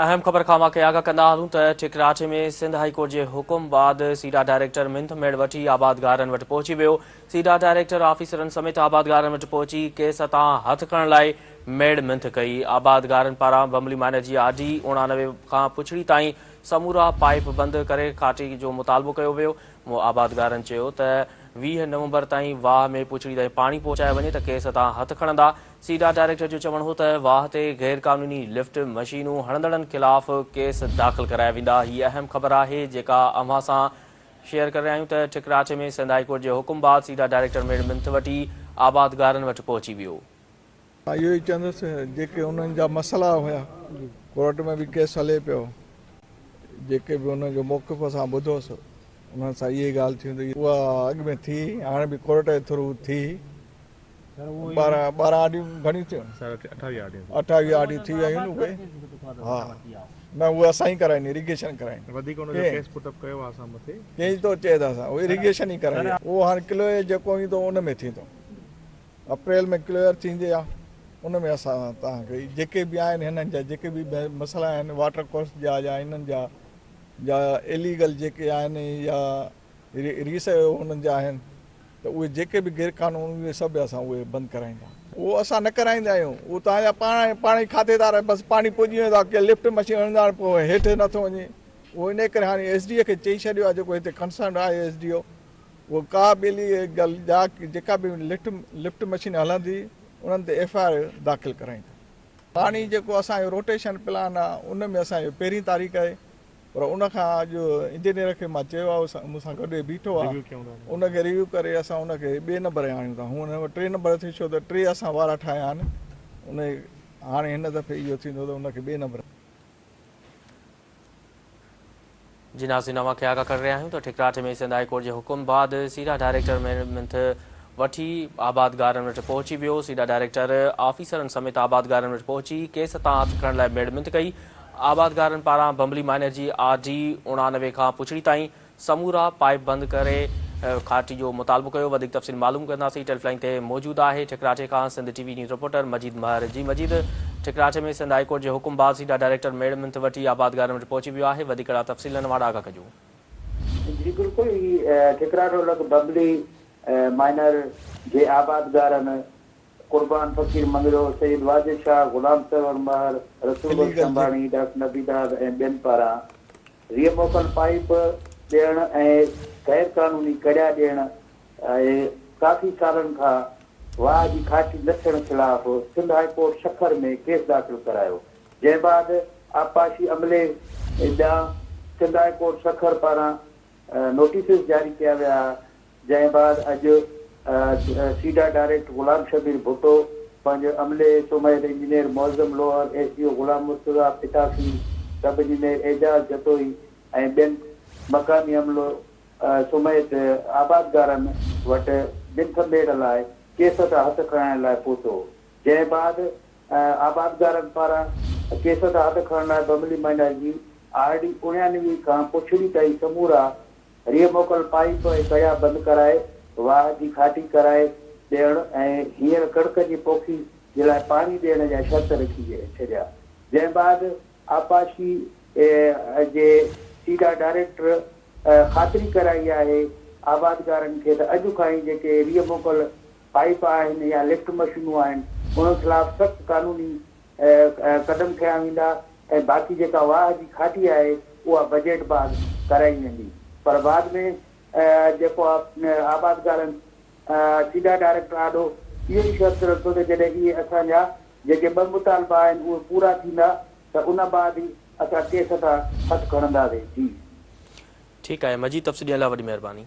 اهم خبر کان اوهان کي آگاهه ڪندا هلون ته ٺڪراٺي ۾ سنڌ هائي ڪورٽ جي حڪم بعد سيڊا ڊائريڪٽر منٿ ميڙ وٺي آبادگارن وٽ پهچي ويو. سيڊا ڊائريڪٽر آفيسرن سميت آبادگارن وٽ پهچي ڪيس تان هٿ کڻڻ لاء ميڙ منٿ ڪئي. آبادگارن پاران بمبلي مائنر جي آر ڊي 89 کان پڇڙي تائين سمورا پائيپ بند ڪري کاٽي جو مطالبو ڪيو ويو. آبادگارن چيو ته 20 نومبر تائين واهه ۾ پڇڙي تائين پاڻي پهچايو وڃي ته ڪيس تان هٿ کڻندا. سيڊا ڊائريڪٽر جو چوڻ هو ته واهه تي غير قانوني لفٽ مشينون هڻندڙن خلاف ڪيس داخل ڪرايا ويندا. هي اهم خبر آهي جيڪا اوهان سان شيئر ڪري رهيا آهيون ته ٺڪراٺي ۾ سنڌ هائي ڪورٽ جي حڪم بعد سيڊا ڊائريڪٽر ميڙ منٿ وٺي آبادگارن وٽ پهچي ويو. مان اهو ئي چوندس جيڪي انهن جا مسئلا هيا ڪورٽ ۾ به ڪيس هلي پيو جيڪي به انهن جو موقف اسان ٻڌوس انهن سان اهي ڳالهه ٿيون ته اها اڳ ۾ ٿي هاڻي به ڪورٽ جي ٿرو ٿي 12 آڊيون گهڻيون ٿيون 28 آڊيون ٿي ويون اهي ها نه اهي اسان ئي ڪرائين اريگيشن ڪرائين وڌيڪ ان جو ڪيس پٽ اپ ڪيو آهي اسان مٿي ڪيئن ٿو چئي ته اسان اريگيشن ئي ڪرائي اهو هاڻي ڪلوئر جيڪو ايندو ان ۾ ٿيندو اپريل ۾ ڪليئر ٿيندي آ ان ۾ اسان توهان کي جيڪي به آهن هنن جا جيڪي به مسئلا آهن واٽر ڪورس جا يا انهن جا يا اليگل جيڪي آهن يا ريس انهن جا آهن ته اهي جيڪي به غير قانون اهي سڀ اسان اهي بند ڪرائيندا. اهو اسان نه ڪرائيندا آهيون اهو توهان جا پاڻ پاڻ ئي کاتيدار بس پاڻي پڄي ويندو آهي ڪي لفٽ مشين هڻندا آهن پوء هيٺ نٿو وڃي اهو انهي ڪري هاڻي ايس ڊي او کي چئي ڇڏيو آهي جيڪو هتي ڪنسرن آهي ايس ڊي او اهو ڪا به اليگل جا جيڪا به لفٽ مشين هلندي انهن تي ايف I R داخل ڪرائيندا. پاڻي جيڪو اسان جو روٽيشن پلان آهي ان ۾ اسان جو پهرين تاريخ آهي پر ان کان اڄ انجنيئر کي مان چيو آهي مون سان گڏ بيٺو آهي ان کي ريويو ڪري اسان ان کي ٻئي نمبر تي آڻيون ٿا هونئن 3 نمبر ٿي ڇو ته 3 اسان وارا ٺاهيا آهن ان هاڻي هن دفعي اهو ٿيندو ته ان کي ٻئي نمبر. جي ناظرين اوهان کي آگاهه ڪري رهيا آهيون ته ٺڪراٺي ۾ سنڌ هائي ڪورٽ جي حڪم بعد سيڊا ڊائريڪٽر منٿ وٺي آبادگارن وٽ پهچي ويو، سيڊا ڊائريڪٽر آفيسرن سميت آبادگارن وٽ پهچي ڪيس تان هٿ کڻڻ لاء ميڙ منٿ ڪئي، آبادگارن پاران بمبلي مائنر جي آر ڊي 89 کان پڇڙي تائين سمورا پائيپ بند ڪري کاٽي جو مطالبو ڪيو. وڌيڪ تفصيل معلوم ڪنداسين. ٽيليف لائين تي موجود آهي ٺڪراٺي کان Sindh T V news reporter Majeed Mehar. جي مجيد، ٺڪراٺي ۾ سنڌ هائي ڪورٽ جي حڪم بعد سيڊا ڊائريڪٽر ميڙ منٿ وٺي آبادگارن وٽ پهچي ويو آهي. وڌيڪ اهڙا تفصيلن اوهان آگاهه ڪجو. جي بلڪل هي ٺڪراٺو لڳ بمبلي مائنر جي آبادگارن قربان فقير مڱريو، سيد واجد شاهه، غلام سرور مهر، رسول بخش شنباڻي، ڊاڪٽر نبي داد ۽ ٻين پاران ريء موڪل پائيپ ڏيڻ ۽ غير قانوني ڪڙيا ڏيڻ ۽ ڪافي سالن کان واهه جي کاٽي نه ٿيڻ خلاف Sindh high court Sukkur ۾ case داخل ڪرايو جنهن بعد آبپاشي عملي ڏانهن سنڌ هائي ڪورٽ سکر پاران نوٽيسز جاري ڪيا ويا جنهن بعد اڄ سيڊا ڊائريڪٽر غلام شبير ڀٽو پنهنجي عملي سميت engineer Moazzam Lohar, S D O Ghulam Murtaza Pitafi, sub engineer Ejaz Jatoi ۽ ٻين مقامي عملو سميت آبادگارن وٽ منٿ ميڙ لاء ڪيس تان هٿ کڻائڻ لاء پهتو جنهن بعد آبادگارن پاران ڪيس تان هٿ کڻڻ لاء بملي مائنر جي آر ڊي 89 کان پڇڙي تائين سمورا ريء موڪل پائيپ ۽ ڪڙيا بند ڪرائي، واهه جي کاٽي ڪرائي ڏيڻ ۽ هينئر ڪڻڪ جي پوکي جي لاء پاڻي ڏيڻ جا شرط رکي ڇڏيا، جنهن بعد آبپاشي جي سيڊا ڊائريڪٽر خاطري ڪرائي آهي آبادگارن کي ته اڄ کان ئي جيڪي ريء موڪل پائيپ آهن يا لفٽ مشينون آهن انهن خلاف سخت قانوني قدم کنيا ويندا ۽ باقي جيڪا واهه جي کاٽي آهي اها بجيٽ بعد ڪرائي ويندي پر بعد ۾ جيڪو آبادگارن سيڊا ڊائريڪٽر آڏو اهو ئي شرط رکيو ته جڏهن اهي اسان جا جيڪي ٻه مطالبا آهن اهي پورا ٿيندا ته ان بعد ئي اسان ڪيس تان هٿ کڻنداسين جي. ٺيڪ آهي مجيد تفصيل ڏيڻ لاء وڏي مهرباني.